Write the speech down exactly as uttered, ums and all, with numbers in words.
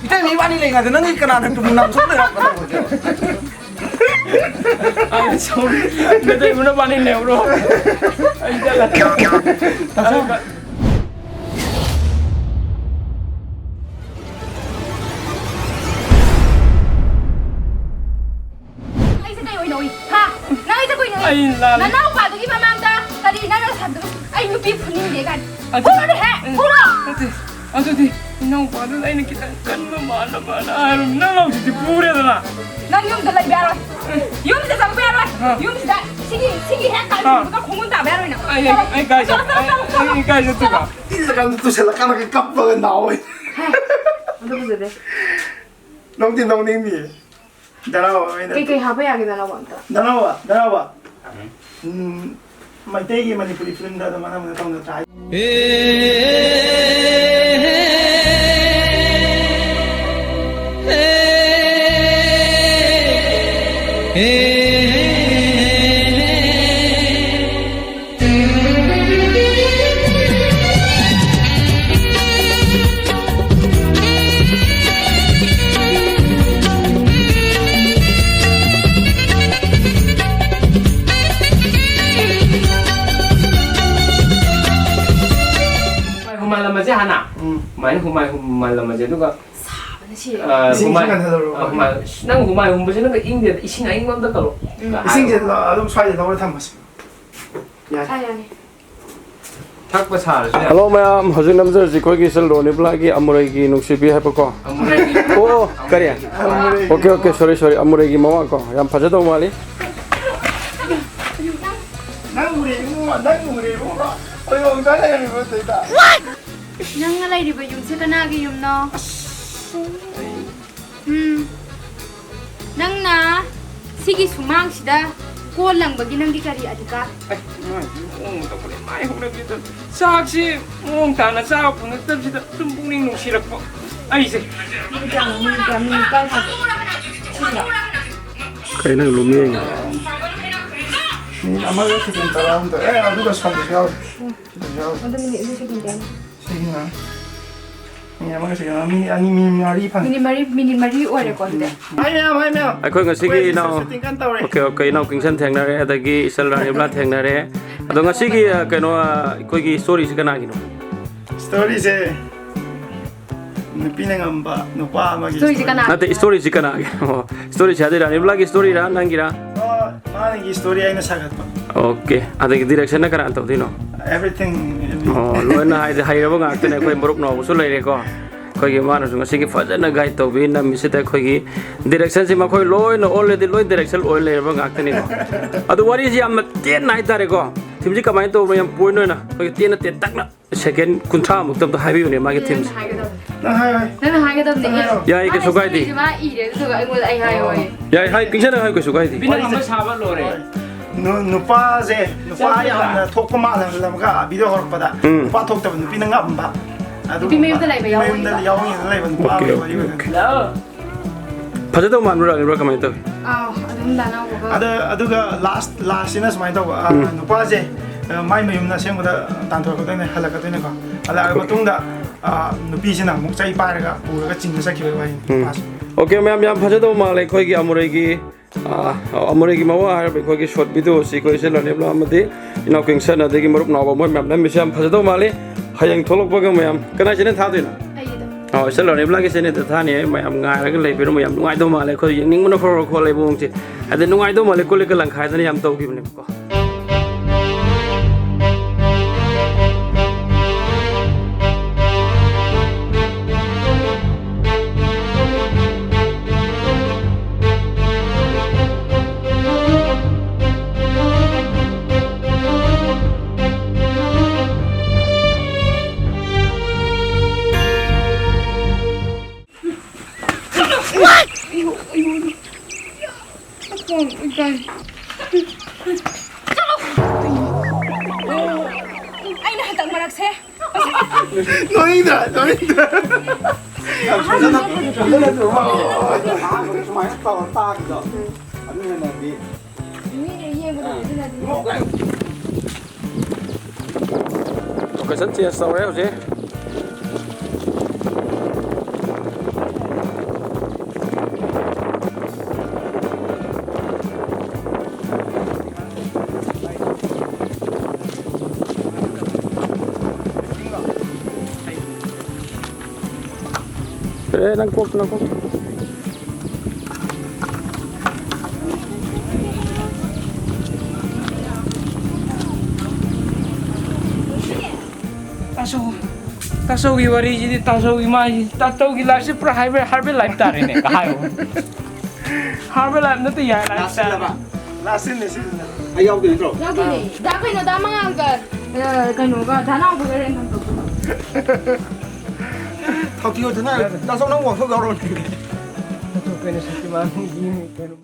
ꯏꯇꯩꯃ ꯏꯕꯥꯅꯤ ꯂꯩꯉꯩꯗ ꯅꯪꯒꯤ ꯀꯅꯥꯅ ꯇꯨꯝ ꯅꯝꯁꯨꯝ ꯂꯩꯔꯛꯄꯗꯧꯕꯁꯦ? ꯑꯩ ꯁꯣꯔꯤ꯫ ꯅꯇꯩꯃ ꯅꯕꯥꯅꯤ ꯂꯩꯍꯧꯔꯣ꯫ ꯑꯩ ꯆꯠꯂꯒꯦ꯫ ꯑꯩꯁꯦ ꯀꯩ ꯑꯣꯏꯅ ꯎꯏ? ꯍꯥ? ꯅꯪ ꯑꯩꯁꯦ ꯀꯨꯏꯅ ꯎꯏ? ꯑꯩ ꯂꯥꯜꯂꯦ꯫ ꯅꯅꯥꯎꯄꯥꯗꯨꯒꯤ ꯃꯃꯥꯡꯗ ꯀꯔꯤ ꯅꯪꯅ ꯁꯥꯟꯗꯣꯏ? ꯑꯩ ꯅꯨꯄꯤ ꯐꯨꯅꯤꯡꯗꯦ ꯀꯥꯏꯅ꯫ ꯑꯗꯨ ꯐꯨꯔꯣꯅꯦꯍꯦ! ꯎꯝ꯫ ꯐꯨꯔꯣ! ꯅꯠꯇꯦ꯫ ꯑꯗꯨꯗꯤ ꯏꯅꯥꯎꯄꯥꯗꯨꯗ ꯑꯩꯅ ꯈꯤꯇꯪ ꯀꯟꯕ ꯃꯥꯜꯂꯕꯅ ꯍꯥꯏꯔꯨꯕ ꯅꯪ ꯍꯧꯖꯤꯛꯇꯤ ꯐꯨꯔꯦꯗꯅ꯫ ꯅꯪ ꯌꯨꯝꯗ ꯂꯩꯕ ꯌꯥꯔꯣꯏ꯫ ꯌꯨꯝꯁꯤꯗ ꯆꯪꯕ ꯌꯥꯔꯣꯏ꯫ ꯑꯥ꯫ ꯌꯨꯝꯁꯤꯗ ꯁꯤꯒꯤ, ꯁꯤꯒꯤ ꯍꯦꯛ ꯑꯥ꯫ ꯀꯥꯟꯁꯤꯗ ꯈꯣꯡꯒꯨꯟ ꯇꯥꯕ ꯌꯥꯔꯣꯏ ꯅꯪ꯫ ꯑꯩ, ꯑꯩ, ꯆꯠꯂꯣ꯫ ꯑꯩ ꯀꯥꯏ ꯆꯠ-, ꯆꯠꯂꯣ, ꯆꯠꯂꯣ, ꯑꯩ, ꯆꯠꯂꯣ, ꯑꯩ ꯆꯠꯂꯣ꯫ ꯀꯥꯏ ꯆꯠꯇꯣꯏꯕ? ꯏꯜꯂꯀꯥꯟꯗ ꯇꯨꯁꯜꯂꯀꯥꯟꯗ ꯀꯞꯄꯒ ꯂꯥꯎꯋꯦ꯫ ꯍꯦ, ꯑꯗꯨ ꯐꯖꯗꯦ꯫ ꯅꯣꯡꯗꯤ ꯅꯣꯡꯅꯤꯡꯅꯤ꯫ ꯗꯔꯥ ꯑꯃ ꯑꯩꯅ ꯀꯩꯀꯩ ꯍꯥꯞꯄ ꯌꯥꯒꯦ ꯅꯅꯥꯎꯕ ꯑꯝꯇ? ꯅꯅꯥꯎꯕ, ꯅꯅꯥꯎꯕ꯫ ꯎꯝ, ꯃꯩꯇꯩꯒꯤ ꯃꯅꯤꯄꯨꯔꯤ ꯐꯤꯂꯝꯗ ꯑꯗꯨꯝ ꯑꯅꯝꯕꯅ ꯇꯧꯅ ꯇꯥꯏ꯫ ꯍꯨꯃꯥꯏ ꯍꯨꯃꯥꯏ ꯂꯝꯃꯁꯦ ꯍꯥꯟꯅ꯫ ꯎꯝ꯫ ꯁꯨꯃꯥꯏꯅ ꯍꯨꯃꯥꯏ ꯍꯨꯃꯥꯏ ꯂꯝꯃꯁꯦ, ꯑꯗꯨꯒ, ꯁꯥꯕꯅ ꯁꯤꯔꯦ꯫ ꯑ, ꯏꯁꯤꯡ ꯍꯨꯃꯥꯏ, ꯈꯤꯇꯪ ꯊꯥꯗꯔꯛꯑꯣ꯫ ꯑ, ꯍꯨꯃꯥꯏ, ꯅꯪ ꯍꯨꯃꯥꯏ ꯍꯨꯝꯕꯁꯦ ꯅꯪ ꯏꯪꯗꯦꯗ, ꯏꯁꯤꯡ ꯑꯏꯪꯕ ꯑꯝꯇ ꯀꯜꯂꯣ꯫ ꯎꯝ꯫ ꯏꯁꯤꯡꯁꯦ ꯑꯗꯨꯝ ꯁ꯭ꯋꯥꯏꯗ ꯂꯧꯔ ꯊꯝꯃꯁꯤ꯫ ꯌꯥꯔꯦ꯫ ꯁꯥ ꯌꯥꯅꯤ꯫ ꯊꯛꯄ ꯁꯥꯔꯁꯨ ꯌꯥꯏ꯫ ꯍꯜꯂꯣ ꯃꯌꯥꯝ, ꯍꯧꯖꯤꯛ ꯅꯝꯖꯔꯤꯁꯤ ꯑꯩꯈꯣꯏꯒꯤ ꯏꯆꯜ ꯔꯣꯅꯤꯕ꯭ꯂꯥꯒꯤ ꯑꯃꯨꯔꯩꯒꯤ ꯅꯨꯡꯁꯤꯕꯤ ꯍꯥꯏꯕꯀꯣ꯫ ꯑꯃꯨꯔꯩꯒꯤ꯫ ꯑꯣ, ꯑꯣ, ꯀꯔꯤ? ꯑꯃꯨꯔꯩꯒꯤ꯫ ꯑꯣꯀꯦ, ꯑꯣꯀꯦ, ꯁꯣꯔꯤ, ꯁꯣꯔꯤ, ꯑꯃꯨꯔꯩꯒꯤ ꯃꯃꯥ ꯀꯣ꯫ ꯌꯥꯝ ꯐꯖꯗꯧ ꯃꯥꯜꯂꯤ꯫ ꯅꯪ ꯎꯔꯦ ꯏꯕꯨꯡꯉꯣ, ꯅꯪ ꯎꯔꯦ ꯏꯕꯨꯡꯉꯣ꯫ ꯑꯩ ꯃꯃꯥꯡꯗ ꯂꯩꯔꯝꯃꯤꯕ ꯑꯗꯩꯗ꯫ ꯅꯪꯅ ꯂꯩꯔꯤꯕ ꯌꯨꯝꯁꯦ ꯀꯅꯥꯒꯤ ꯌꯨꯝꯅꯣ? ꯎꯝ꯫ ꯅꯪꯅ ꯁꯤꯒꯤ ꯁꯨꯃꯥꯡꯁꯤꯗ ꯀꯣꯟ ꯂꯪꯕꯒꯤ ꯅꯪꯒꯤ ꯀꯔꯤ ꯑꯙꯤꯀꯥꯔ? ꯑꯩ, ꯃꯥꯏꯁꯤ ꯃꯑꯣꯡ ꯇꯧꯕꯅꯦ, ꯃꯥꯏ ꯍꯧꯅꯕꯤꯗ ꯆꯥꯛꯁꯤ ꯃꯑꯣꯡ ꯇꯥꯅ ꯆꯥꯕ ꯐꯪꯉꯛꯇꯕꯁꯤꯗ ꯁꯨꯝ ꯄꯨꯛꯅꯤꯡ ꯅꯨꯡꯁꯤꯔꯛꯄ ꯑꯩꯁꯦ꯫ ꯃꯤ ꯀꯌꯥꯃꯨꯛ, ꯃꯤ ꯀꯌꯥ, ꯃꯤ ꯅꯤꯄꯥꯟ ꯍꯥꯞꯄꯦ꯫ ꯁꯤꯁꯤꯔꯣ? ꯀꯩ ꯅꯪ ꯂꯨꯝ ꯌꯦꯡꯉꯤ? ꯃꯤꯅꯤꯠ ꯑꯃꯒ ꯁꯦꯀꯦꯟ ꯇꯔꯥꯍꯨꯝꯗꯣꯏ꯫ ꯑꯦ, ꯑꯗꯨꯒ ꯁꯝꯕꯁꯨ ꯌꯥꯎꯔꯤ꯫ ꯁꯤꯗꯁꯨ ꯌꯥꯎꯔꯤ꯫ ꯑꯗꯨ ꯃꯤꯅꯤꯠ ꯑꯅꯤ ꯁꯦꯀꯦꯟ ꯀꯌꯥꯅꯣ? ꯁꯤꯒꯤꯅ ꯃꯤ ꯑꯃꯒ ꯁꯤꯒ ꯃꯤ ꯑꯅꯤ, ꯃꯤ ꯃꯔꯤ ꯐꯪꯉꯦ꯫ ꯃꯤꯅꯤꯠ ꯃꯔꯤ, ꯃꯤꯅꯤꯠ ꯃꯔꯤ ꯑꯣꯏꯔꯦꯀꯣ ꯑꯗꯨꯗꯤ꯫ ꯍꯥꯏ ꯃꯌꯥꯝ, ꯍꯥꯏ ꯃꯌꯥꯝ꯫ ꯑꯩꯈꯣꯏ ꯉꯁꯤꯒꯤ ꯑꯩꯈꯣꯏ ꯏꯅꯥꯎ shooting ꯀꯟꯅ ꯇꯧꯔꯤ꯫ Okay, okay, ꯏꯅꯥꯎ ꯀꯤꯡꯁꯟ ꯊꯦꯡꯅꯔꯦ, ꯑꯗꯒꯤ ꯏꯆꯜ ꯔꯥꯅꯤꯕꯂꯥ ꯊꯦꯡꯅꯔꯦ꯫ ꯑꯗꯣ ꯉꯁꯤꯒꯤ, ꯑ, ꯀꯩꯅꯣ, ꯑ, ꯑꯩꯈꯣꯏꯒꯤ storyꯁꯤ ꯀꯅꯥꯒꯤꯅꯣ? Storyꯁꯦ ꯅꯨꯄꯤꯅ ꯉꯝꯕ ꯅꯨꯄꯥ ꯑꯃꯒꯤ storyꯁꯦ story꯫ ꯀꯅꯥ? ꯅꯠꯇꯦ, storyꯁꯤ ꯀꯅꯥꯒꯤ? ꯑꯣ, storyꯁꯤ ꯍꯥꯏꯗꯤ ꯔꯥꯅꯤꯕꯂꯥꯒꯤ storyꯔꯥ, ꯅꯪꯒꯤꯔꯥ? ꯑꯣ, ꯃꯥꯒꯤ story ꯑꯩꯅ ꯁꯥꯒꯠꯄ꯫ Okay, ꯑꯗꯒꯤ directionꯅ ꯀꯅꯥꯅ ꯇꯧꯗꯣꯏꯅꯣ? Everything in me꯫ ꯑꯣ, ꯂꯣꯏꯅ ꯍꯥꯏꯗꯤ ꯍꯩꯔꯕ ꯉꯥꯛꯇꯅꯦ꯫ ꯑꯩꯈꯣꯏ ꯃꯔꯨꯞ ꯅꯥꯎꯕꯁꯨ ꯂꯩꯔꯦꯀꯣ꯫ ꯑꯩꯈꯣꯏꯒꯤ ꯃꯥꯅꯁꯨ ꯉꯁꯤꯒꯤ ꯐꯖꯅ guide ꯇꯧꯕꯤ ꯅꯝꯃꯤꯁꯤꯗ ꯑꯩꯈꯣꯏꯒꯤ directionꯁꯤ ꯃꯈꯣꯏ ꯂꯣꯏꯅ already ꯂꯣꯏ direction ꯑꯣꯏ ꯂꯩꯔꯕ ꯉꯥꯛꯇꯅꯤꯀꯣ꯫ ꯑꯗꯨ ꯋꯥꯔꯤꯁꯤ ꯌꯥꯝꯅ ꯇꯦꯟꯅ ꯍꯥꯏꯇꯥꯔꯦꯀꯣ꯫ Themeꯁꯤ ꯀꯃꯥꯏꯅ ꯇꯧꯕꯅꯣ ꯌꯥꯝ point ꯑꯣꯏꯅ ꯑꯩꯈꯣꯏꯒꯤ ꯇꯦꯟꯅ ꯇꯦꯟꯇꯛꯅ second ꯀꯨꯟꯊ꯭ꯔꯥ ꯃꯨꯛꯇ ꯑꯝꯇ ꯍꯥꯏꯕꯤꯌꯨꯅꯦ ꯃꯥꯒꯤ themeꯁꯦ꯫ ꯅꯪ ꯍꯥꯏꯒꯗꯕꯅꯦ꯫ ꯅꯪ ꯍꯥꯏꯌꯣ꯫ ꯌꯥꯏ, ꯀꯩꯁꯨ ꯀꯥꯏꯗꯦ꯫ ꯃꯥ ꯏꯔꯦ, ꯑꯗꯨꯗꯨꯒ ꯑꯩꯉꯣꯟꯗ ꯑꯩ ꯍꯥꯏꯌꯣ ꯍꯥꯏꯌꯦ꯫ ꯌꯥꯏ, ꯍꯥꯏ, ꯀꯤꯡꯁꯟꯅ ꯍꯥꯏꯌꯨ, ꯀꯩꯁꯨ ꯀꯥꯏꯗꯦ꯫ ꯅꯨꯄꯤꯅ ꯉꯝꯕ ꯁꯥꯕ ꯂꯣꯏꯔꯦ꯫ ꯅꯨ-, ꯅꯨꯄꯥꯁꯦ, ꯅꯨꯄꯥ ꯌꯥꯝꯅ ꯊꯣꯛꯄ ꯃꯥꯜꯍꯜꯂꯝꯃꯒ video ꯍꯧꯔꯛꯄꯗ, ꯎꯝ꯫ ꯅꯨꯄꯥ ꯊꯣꯛꯇꯕ ꯅꯨꯄꯤꯅ ꯉꯝꯕ꯫ ꯑꯗꯨꯒꯨꯝꯕ꯫ ꯅꯨꯄꯤ ꯃꯌꯨꯝꯗ ꯂꯩꯕ ꯌꯥꯎꯔꯤꯕ꯫ ꯃꯌꯨꯝꯗ ꯌꯥꯎꯔꯤꯉꯩꯗ ꯂꯩꯕ ꯅꯨꯄꯥ ꯑꯣꯀꯦ, ꯑꯃ ꯑꯣꯀꯦ, ꯋꯥꯔꯤ ꯑꯣꯏꯅ꯫ ꯑꯣꯀꯦ꯫ ꯐꯖꯗꯧ ꯃꯥꯟꯕ꯭ꯔꯥ, ꯔꯥꯅꯤꯕ꯭ꯂꯥ, ꯀꯃꯥꯏꯅ ꯇꯧꯏ? ꯑꯥꯎ, ꯑꯗꯨꯝ ꯗꯥꯅꯥꯎꯕꯒ꯫ ꯑꯗ, ꯑꯗꯨꯒ last, lastꯁꯤꯅ ꯁꯨꯃꯥꯏꯅ ꯇꯧꯕ, ꯑ, ꯎꯝ꯫ ꯅꯨꯄꯥꯁꯦ, ꯑ, ꯃꯥꯏ ꯃꯌꯨꯝꯗ ꯑꯁꯦꯡꯕꯗ ꯇꯥꯟꯊꯣꯔꯛꯀꯗꯣꯏꯅꯦ, ꯍꯜꯂꯛꯀꯗꯣꯏꯅꯦꯀꯣ꯫ ꯍꯜꯂꯛꯑꯕ ꯃꯇꯨꯡꯗ, ꯑ, ꯅꯨꯄꯤꯁꯤꯅ ꯑꯃꯨꯛ ꯆꯩ ꯄꯥꯏꯔꯒ ꯄꯨꯔꯒ ꯆꯤꯡꯅ ꯆꯠꯈꯤꯕꯒꯤ ꯋꯥꯔꯤꯅꯤ, ꯎꯝ꯫ ꯅꯨꯄꯥꯁꯦ꯫ ꯑꯣꯀꯦ, ꯃꯌꯥꯝ ꯌꯥꯝ ꯐꯖꯗꯧ ꯃꯥꯜꯂꯦ ꯑꯩꯈꯣꯏꯒꯤ ꯑꯃꯨꯔꯩꯒꯤ, ꯑ, ꯑꯃꯨꯔꯩꯒꯤ ꯃꯋꯥ ꯍꯥꯏꯔꯕ ꯑꯩꯈꯣꯏꯒꯤ short videoꯁꯤ ꯑꯩꯈꯣꯏ ꯏꯆꯦ ꯔꯥꯅꯤꯕꯂꯥ ꯑꯃꯗꯤ ꯏꯅꯥꯎ ꯀꯤꯡꯁꯟ ꯑꯗꯒꯤ ꯃꯔꯨꯞ ꯅꯥꯎꯕ ꯃꯣꯏ ꯃꯌꯥꯝ ꯅꯝꯃꯤꯁꯦ ꯌꯥꯝ ꯐꯖꯗꯧ ꯃꯥꯜꯂꯤ꯫ ꯍꯌꯦꯡ ꯊꯣꯛꯂꯛꯄꯒ ꯃꯌꯥꯝ ꯀꯅꯥ ꯏꯆꯦꯅ ꯊꯥꯗꯣꯏꯅꯣ? ꯑꯩꯒꯤꯗ꯫ ꯑꯣ, ꯏꯆꯦ ꯔꯥꯅꯤꯕꯂꯥꯒꯤ ꯆꯦꯅꯦꯜꯗ ꯊꯥꯅꯤ꯫ ꯑꯩ ꯃꯌꯥꯝ ꯉꯥꯏꯔꯒ ꯂꯩꯕꯤꯔꯝꯃꯣ꯫ ꯌꯥꯝ ꯅꯨꯡꯉꯥꯏꯗꯧ ꯃꯥꯜꯂꯦ꯫ ꯑꯩꯈꯣꯏ ꯌꯦꯡꯅꯤꯡꯕꯅ ꯈꯣꯔꯣ ꯈꯣꯔ ꯂꯩꯕ ꯃꯑꯣꯡꯁꯦ꯫ ꯑꯗꯩ ꯅꯨꯡꯉꯥꯏꯗꯧ ꯃꯥꯜꯂꯦ, ꯀꯣꯜ ꯂꯤꯛꯀ ꯂꯪꯈꯥꯏꯗꯅ ꯌꯥꯝ ꯇꯧꯈꯤꯕꯅꯦꯕꯀꯣ꯫ ꯑꯩꯅ ꯍꯟꯗꯛ ꯃꯔꯛꯁꯦ ꯅꯣꯏꯗ, ꯅꯣꯏꯗ꯫ ꯌꯥꯝ ꯐꯖꯅ, ꯐꯖꯅ ꯇꯧꯔꯝꯃꯣ꯫ ꯑꯍꯥꯟꯕꯗ ꯁꯨꯃꯥꯏꯅ ꯇꯧꯔ ꯇꯥꯕꯤꯗꯣ꯫ ꯑꯗꯨꯅꯗꯤ ꯃꯤꯅ ꯌꯦꯡꯕꯗꯗꯤ ꯑꯗꯨꯅꯗꯤ ꯅꯣꯛꯀꯅꯤ꯫ Location change ꯇꯧꯔꯦ ꯍꯧꯖꯤꯛ꯫ ꯑꯦ, ꯅꯪ ꯀꯣꯛ, ꯅꯪ ꯀꯣꯛ꯫ ꯇꯥꯆꯧ, ꯇꯥꯆꯧꯒꯤ ꯋꯥꯔꯤꯁꯤꯗꯤ, ꯇꯥꯆꯧꯒꯤ ꯃꯥꯏꯁꯤ, ꯇꯥꯆꯧꯒꯤ life ꯁꯤ ꯄꯨꯔꯥ herbal, herbal life ꯇꯥꯔꯦꯅꯦ, ꯀ ꯍꯥꯏꯌꯣ꯫ Herbal life ꯅꯠꯇꯦ, ꯌꯥꯏ, life ꯂꯥꯁꯤꯜꯂꯕ? ꯂꯥꯁꯤꯜꯂꯦ ꯁꯤꯁꯤꯅ꯫ ꯑꯩ ꯌꯥꯎꯗꯣꯏ ꯅꯠꯇ꯭ꯔꯣ? ꯌꯥꯎꯗꯣꯏꯅꯦ꯫ ꯗꯥ ꯀꯩꯅꯣ, ꯗꯥ ꯃꯉꯥꯜꯒ, ꯑ, ꯀꯩꯅꯣꯒ, ꯗꯥ ꯅꯥꯎꯕꯒ random ꯇꯧꯗꯣꯏꯕ꯫ ꯊꯥꯎꯊꯤ ꯑꯣꯏꯗꯅ, ꯇꯥꯆꯧ ꯅꯪ ꯋꯥꯛꯁꯣꯞ ꯌꯥꯎꯔꯣꯅꯦ꯫ ꯀꯩꯅꯣ, ꯁꯛꯇꯤꯃꯥꯟꯒꯤ ꯀꯩꯅꯣ꯫